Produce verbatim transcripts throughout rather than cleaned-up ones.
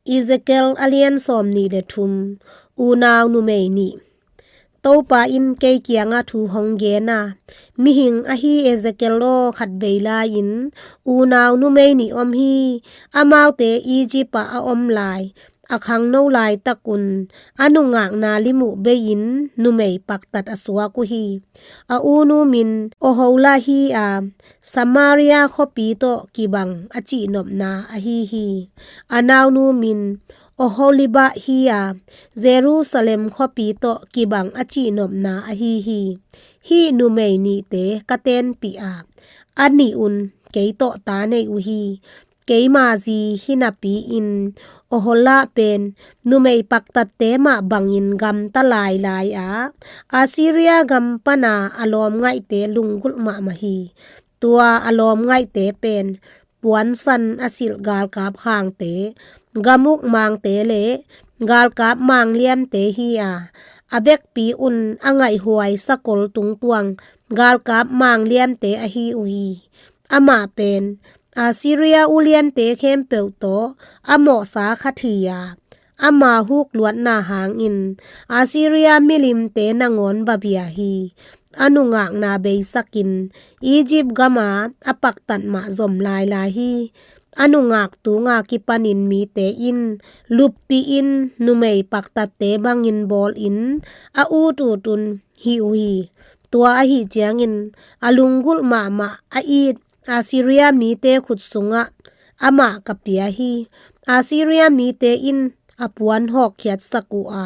Ezekiel a lian sawmnih le thum. Unau numei nih. Topa in kei kiangah thu hong gen a, mihing ahi Ezekiel aw, khatvei lai-in unau numei nih om hi. Amaute Egypt ah a om lai, a khangno laitakun a nungakna lim uh bei-in numei paktat a suak uh hi. A unu min Ohola hi a, Samaria khuapi tawh kibang a cihnopna ahi hi. A naunu min Oholiba hi a, Jerusalem khuapi tawh kibang a cihnopna ahi hi. Hih numei nihte ka tenpih a, a nih un kei tawh ta nei uh hi. Keima zi hi napi-in Ohola pen numei paktatte mah bangin gamta lailai a, Assyria gam pana a lawmngaihte lunggulh mahmah hi. Tua a lawmngaihte pen puansan a silh galkap hangte, gamuk mangte le galkap mangliante hi a, a vekpi un a ngaihhuai sakol tungtuang galkap mangliante ahi uh hi. Amah pen Assyria uliante khempeuh tawh a mawhsa khat hi a, ama hukluatna hangin Assyria milimte nangawn babia hi. A nungakna beisakin Egypt gama a paktat mah zom lailai hi. A nungak tunga kipanin mite in luppi-in numei paktatte bangin bawlin a ut ut un hi uh hi. Tua ahi ciangin a lunggulh mahmah a it Assyria mite khut sungah amah ka pia hi. Assyria mite in a puan hawkkhiatsak uh a,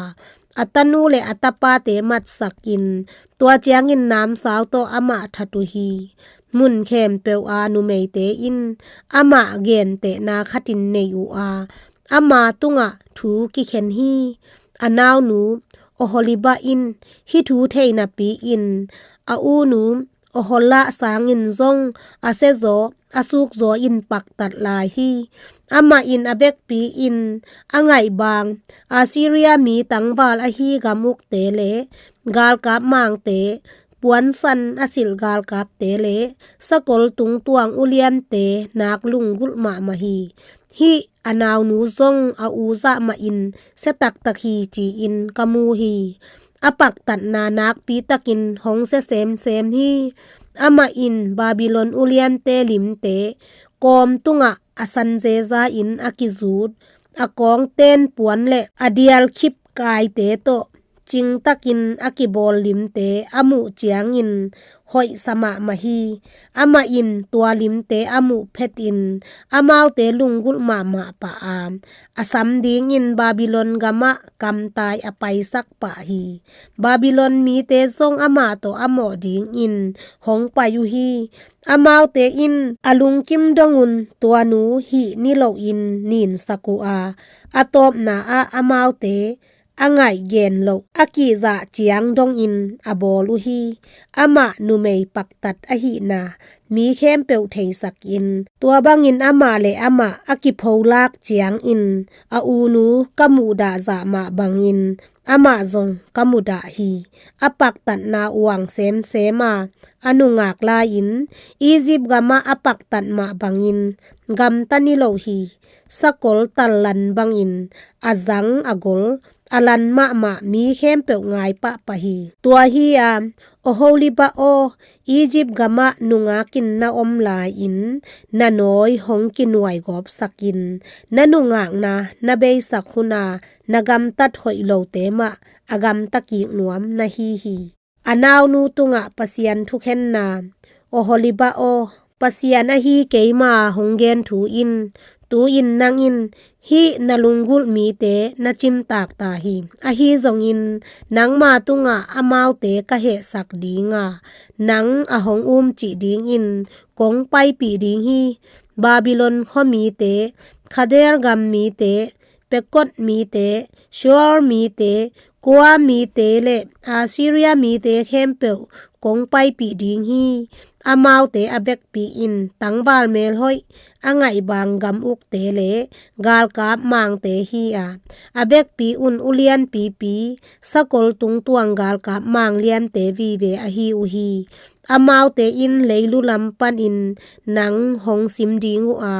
a tanu le a tapate matsakin, tua ciangin namsau tawh amah that uh hi. Mun khempeuh a numeite in amah gentehna khatin nei uh a, ama tungah thu kikhen hi. A naunu Oholiba in hih thu thei napi-in a unu Ohola sangin zong a siazaw a sukzaw in paktat lai hi. Amah in a vekpi-in a ngaihbang Assyria mi tangval ahi gamukte le galkap mangte, puansan a silh galkapte le sakol tungtuang uliante nak lunggulh mahmah hi. Hih a naunu zong a u zah mahin sia taktak hi ci-in ka mu hi. A paktatna nakpitakin hong sia semsem hi. Amah in Babylon uliante limte kawm tungah a san zeza-in a kizut, a kawngten puan le a dialkhip kaite tawh cingtakin a kibawl limte a muh ciangin hoihsa mahmah hi. Amah in tua limte a muh phetin amaute lunggulh mahmah pah a, a sam dingin Babylon gamah kamtai a paisak pah hi. Babylon mite zong amah tawh a mawh dingin hong pai uh hi. Amaute in a lungkim dongun tua nu hih ni loin ninsak uh a, a tawpna ah amaute a ngaih gen loh a kihzah ciang dongin a bawl uh hi. Amah numei paktat ahihna mi khempeuh theisakin, tua bangin amah le amah a kipholak ciangin a unu ka muhdahzah mah bangin amah zong ka mudah hi. A paktatna uang semsem a, a nungak lai-in Egypt gamah a paktat mah bangin gamta ni lo hi. Sakol tallan bangin a zang a gol, a lan mahmah mi khempeuh ngai pahpah hi. Tua hi a, Oholiba aw, Egypt gamah nungakin na om lai-in na nawi hong kinuaigawpsakin, na nungakna na beisak huna na gamtat hoih lote mah a gamta kik nuam na hi hi. A naunu tungah Pasian thukhenna. Oholiba aw, Pasian ahi keima hong gen thu in, tu-in nang in hih na lunggulh mite na cimtak ta hi. Ahi zongin nangma tungah amaute ka hehsak ding a, nang a hong umcih dingin kong paipih ding hi. Babylon khuamite, Khalder gam mite, Pekod mite, Shuar mite, Kua mite le Assyria mite khempeuh kong paipih ding hi. Amaute a vekpi in tangval melhoih, a ngaihbang gamukte le galkap mangte hi a, a vekpi un ulianpipi, sakol tungtuang galkap mang liante vive ahi uh hi. Amaute in leilu lam panin nang hong sim ding uh a,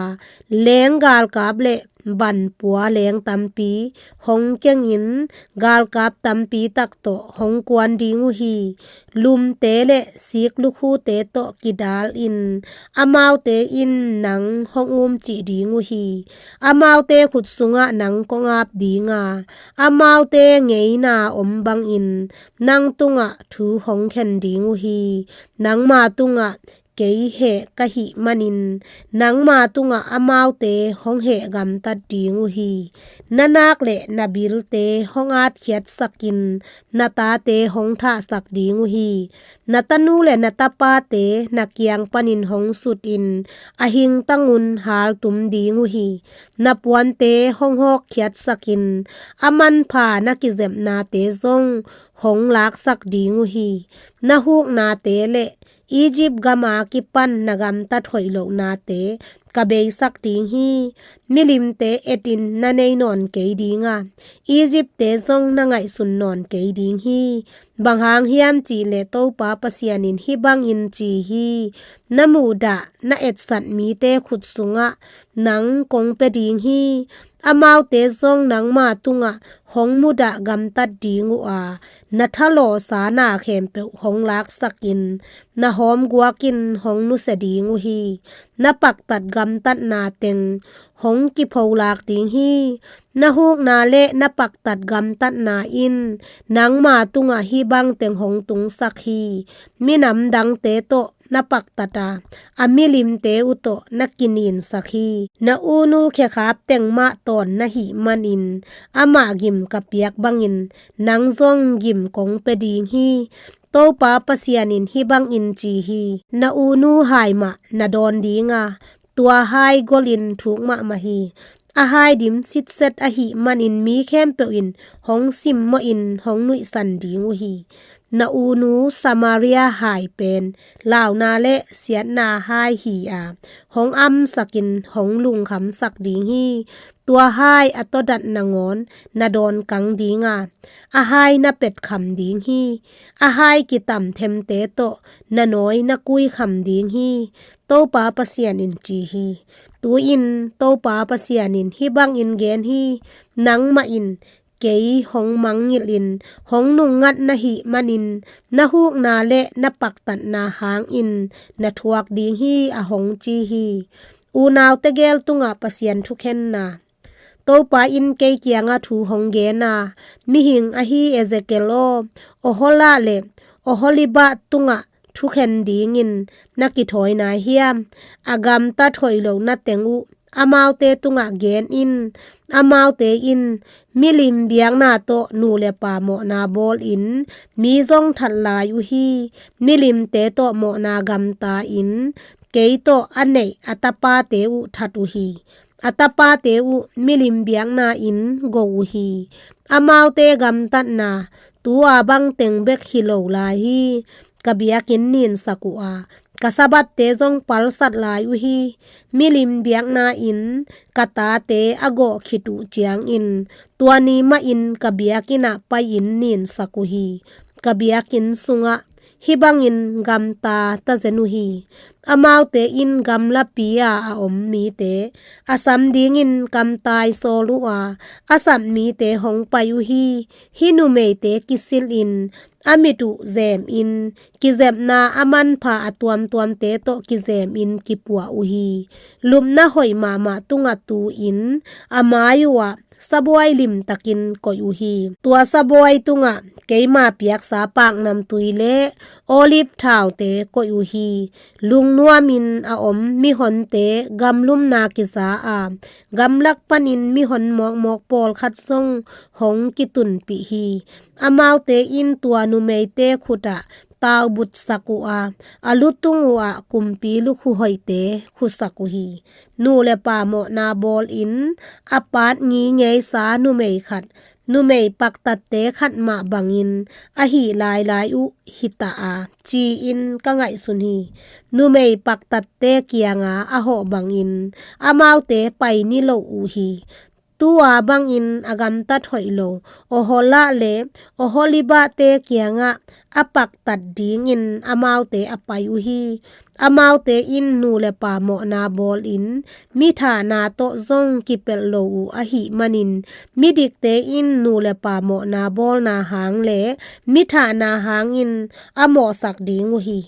leng galkap le banpua leng tampi hong kengin, galkap tampi tak tawh hong kuan ding uh hi. Lumte le sik lukhute tawh kidalin amaute in nang hong umcih ding uh hi. Amaute khut sungah nang kong ap ding a, amaute ngeina om bangin nang tungah thu hong khen ding uh hi. Nangma tungah kei heh ka hih manin, nangma tungah amaute hong heh gamtat ding uh hi. Na nak le na bilte hong atkhiatsakin, na tate hong thahsak ding uh hi. Na tanu le na tapate na kiang panin hong sutin, a hingtangun haltum ding uh hi. Na puante hong hawkkhiatsakin, a manpha na kizepnate zong hong laksak ding uh hi. Na huknate le Egypt gama kipan na gamtat hoih lohnate ka beisak ding hi. Milimte etin na nei nawn kei ding a, Egyptte zong na ngaihsun nawn kei ding hi. Bang hang hiam cih leh Topa Pasian in hih bangin ci hi: Na muhdah na etsat mite khut sungah nang kong pia ding hi. Amaute zong nangma tungah hong mudah gamtat ding uh a, na thalawhsa na khempeuh hong laksakin, na hawmguak in hong nusia ding uh hi. Na paktat gamtatna teng hong kipholak ding hi. Na hukna le na paktat gamtatna in nangma tungah hih bang teng hong tungsak hi: Minam dangte tawh na paktat a, a milimte uh tawh na kininsak hi. Na unu khekhap teng mah tawn na hih manin, amah gim ka piak bangin nang zong gim kong pia ding hi. Topa Pasian in hih bangin ci hi: Na unu hai mah na dawn ding a, tua hai golin thuk mahmah hi. A hai dim sitset ahih manin mi khempeuh in hong simmawhin hong nuihsan ding uh hi. Na unu Samaria hai pen launa le siatna hai hi a, hong amsakin hong lungkhamsak ding hi. Tua hai a tawdat nangawn na dawn kang ding a, a hai na petkham ding hi. A hai kitam themte tawh na nawi na kuikham ding hi. Topa Pasian in ci hi. Tu-in Topa Pasian in hih bangin gen hi: Nangmah in kei hong mangngilhin hong nungngat na hih manin, na hukna le na paktatna hangin na thuak ding hi, a hong ci hi. Unau tegel tungah Pasian thukhenna. Topa in kei kiangah thu hong gen a, mihing ahi Ezekiel aw, Ohola le Oholiba tungah thukhen dingin na kithawi nai hiam? A gamtat hoih lohna teng uh amaute tungah gen in. Amaute in milim biakna tawh nu le pa mawhna bawlin mi zong that lai uh hi. Milimte tawh mawhna gamta-in kei tawh a neih a tapate uh that uh hi. A tapate uh milim biakna-in go uh hi. Amaute gamtatna tua bang teng bek hi lo lai hi. Ka biakinn ninsak uh a, ka Sabbath-te zong palsat lai uh hi. Milim biakna-in ka tate a gawh khit uh ciangin, tua ni mahin ka biakinn ah pai-in ninsak uh hi. Ka biakinn sungah hih bangin gamta tazen uh hi. Amaute in gamlapi-a a om mite a sam dingin kamtai sawl uh a, a sap mite hong pai uh hi. Hih numeite kisilhin, a mit uh zemin, kizepna a manpha a tuamtuamte tawh kizemin kipuah uh hi. Lupna hoih mahmah tungah tu-in, a mai uhah sabuai limtakin koih uh hi. Tua sabuai tungah keima piaksa paknamtui le olive thaute koih uh hi. Lungnuamin a om mihonte gamlumna kiza a, gamlak panin mihon mawkmawk pawlkhat zong hong kitunpih hi. Amaute in tua numeite khutah taubutsak uh a, a lutung uhah kumpi lukhu hoihte khusak uh hi. Nu le pa mawhna bawlin a paat ngingeisa numei khat numei paktatte khat mah bangin a hih lailai uh hi ta a, ci-in ka ngaihsun hi. Numei paktatte kianga a hawh bangin amaute pai niloh uh hi. Tua bangin a gamtat hoih lo Oholah le Oholibahte kiangah a paktat dingin amaute a pai uh hi. Amaute in nu le pa mawhna bawlin mithahna tawh zong kipelh lo uh ahih manin, midikte in nu le pa mawhna bawlna hang le mithahna hangin a mawhsak ding uh hi.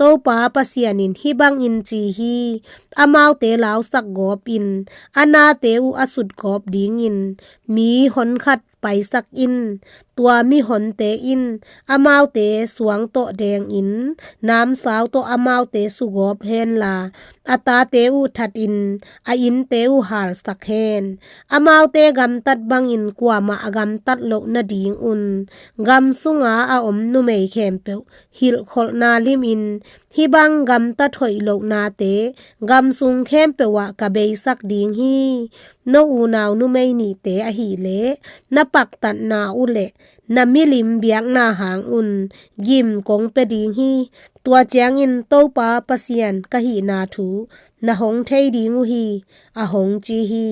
Topa Pasian in hih bangin ci hi: Amaute lausak gawpin a nate uh a sutgawp dingin mi honkhat paisak in. Tua mihonte in amaute suang tawh dengin namsau tawh amaute sugawp henla, a tate uh thatin a innte uh halsak hen. Amaute gamtat bangin kuamah a gamtat loh nadingun gam sunga a om numei khempeuh hilhkholhna limin, hih bang gamtat hoih lohnate gam sung khempeuh ah ka beisak ding hi. No unau numei nihte ahileh na paktatna uh le na milim biakna hangun gim kong pia ding hi. Tua ciangin Topa Pasian ka hihna thu na hong thei ding uh hi, a hong ci hi.